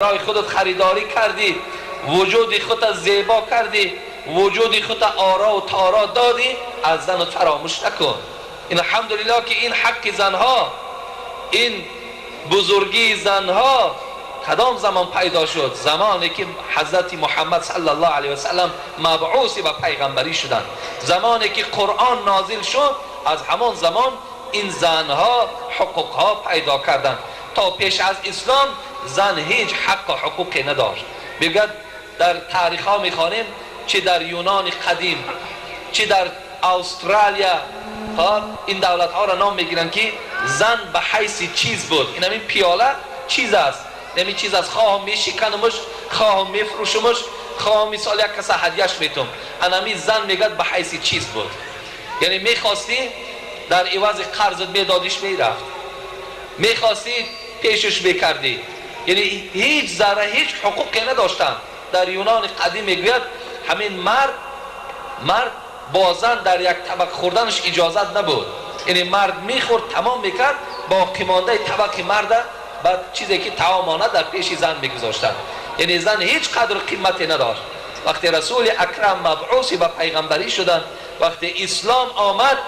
Барои худат харидорӣ кардӣ, вуҷуди худат зебо кардӣ, вуҷуди худат оро ва таро додӣ, аз занат фаромӯш накун. Ин алҳамдулиллоҳ ки ин ҳаққи занҳо, ин бузургии занҳо кадом замон пайдо шуд? Замоне ки ҳазрати Муҳаммад саллаллоҳу алайҳи васаллам мабъус ба пайғамбарӣ шуданд, замоне ки Қуръон нозил шуд, аз ҳамон замон ин занҳо ҳуқуқҳо пайдо карданд. То пеш аз ислом зан ҳеҷ ҳақ ва ҳуқуқе надошт. Мегӯяд дар таърихҳо мехонем, чӣ дар Юнони қадим, чӣ дар Австралия, ин давлатҳоро ном мегиранд ки зан ба ҳайси чиз буд. Ин ҳамин пиёла чиз аст, ҳамин чиз аст, хоҳам мешиканамаш, хоҳам мефурӯшамаш, хоҳам мисол як каса ҳадияш метум. Ан ҳамин зан мегӯяд ба ҳайси чиз буд. Яъне мехостӣ дар ивази қарзат медодиш, мерафт, мехостӣ пешаш мекардӣ. Яъне ҳеҷ зарра ҳеҷ ҳуқуқе надоштанд. Дар Юнони қадим мегӯяд ҳамин мард бо зан дар як табақ хӯрданаш иҷозат набуд. Яъне мард мехӯрд, тамом мекард, боқимондаи табақи марда баъд чизе ки таомона дар пеши зан мегузоштанд. Яъне зан ҳеҷ қадру қимате надошт. Вақте Расули Акрам мабъуси ба пайғамбарӣ шуданд, вақте ислом омад,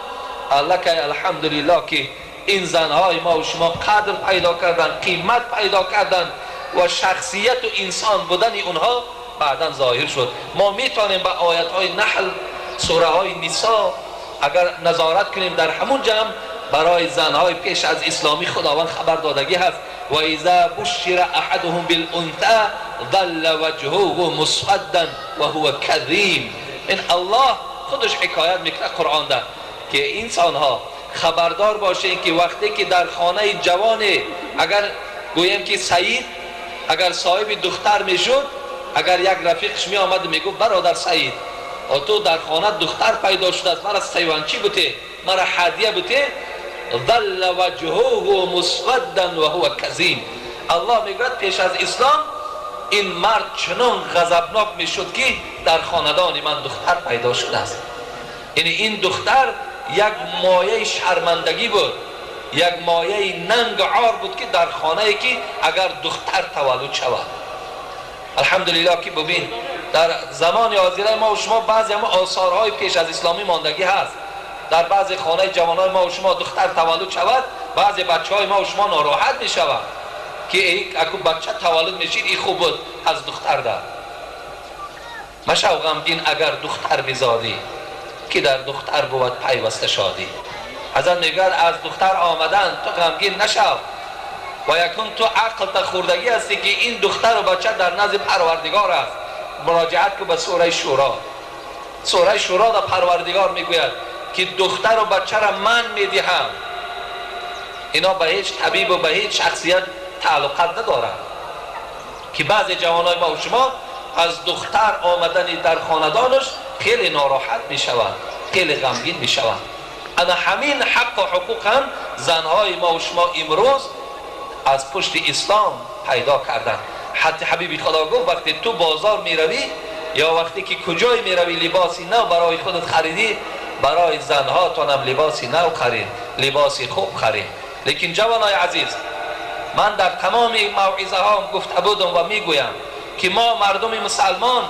аллакай алҳамдулиллоҳ ки ин занҳои мо ва шумо қадр пайдо карданд, қимат пайдо карданд ва шахсияту инсон будани онҳо баъдан зоҳир шуд. Мо метавонем ба оятҳои Наҳл, сураҳои Нисо агар назорат кунем, дар ҳамун ҷамъ барои занҳои пеш аз исломӣ Худованд хабар додагӣ ҳаст. Ва иза бушшира аҳадуҳум билунса залла ваҷҳуҳу мусваддан ва ҳува казим. Ин Аллоҳ худаш ҳикоят мекунад Қуръонда ки инсонҳо хабардор бошед ки вақте ки дар хонаи ҷавоне, агар гӯем ки Саид агар соҳиби духтар мешуд, агар як рафиқш меомад мегуфт бародар Саид, ту дар хона духтар пайдо шудааст, мара сайванчӣ буте, мара ҳадия буте, залла ваҷҳуҳу мусваддан ва ҳува казим. Аллоҳ мегӯяд пеш аз ислом ин мард чунон ғазабнок мешуд ки дар хонадони ман духтар пайдо шудааст. Яъне ин духтар як мояи шармандагӣ буд, як мояи нанг ор буд ки дар хонае ки агар духтар таваллуд шавад. Алҳамдулиллоҳ ки бубин дар замони ҳозираи мо ва шумо баъзе ҳама осорҳои пеш аз исломӣ мондагӣ ҳаст. Дар баъзе хонаи ҷавонони мо ва шумо духтар таваллуд шавад, баъзе бачаҳои мо ва шумо нороҳат мешаванд ки аку бача таваллуд мешид, и хуб буд аз духтар дар. Машав ғамгин агар духтар бизодӣ, ки дар духтар бувад пайваста шодӣ. Ҳазрат мегӯяд аз духтар омадан ту ғамгин нашав ва якун ту ақлта хӯрдагӣ ҳастӣ ки ин духтару бача дар назди Парвардигор аст. Муроҷиат кун ба сураи Шӯро. Сураи Шӯро дар Парвардигор мегӯяд ки духтару бачаро ман медиҳам. Ино ба ҳеҷ табибу ба ҳеҷ шахсият тааллуқат надоранд ки баъзе ҷавонои мо ва шумо аз духтар омадани дар хонадонаш хеле нороҳат мешаванд, хеле ғамгин мешаванд. Ана ҳамин ҳаққу ҳуқуқ ҳам занҳои мо ва шумо имрӯз аз пушти ислом пайдо карданд. Ҳатто ҳабиби Худо гуфт вақте ту бозор меравӣ ё вақте ки куҷое меравӣ либоси нав барои худат харидӣ, барои занҳотонам либоси нав харид, либоси хуб харид. Лекин ҷавонои азиз, ман дар тамоми мавъизаҳом гуфта будам ва мегӯям ки мо мардуми мусалмон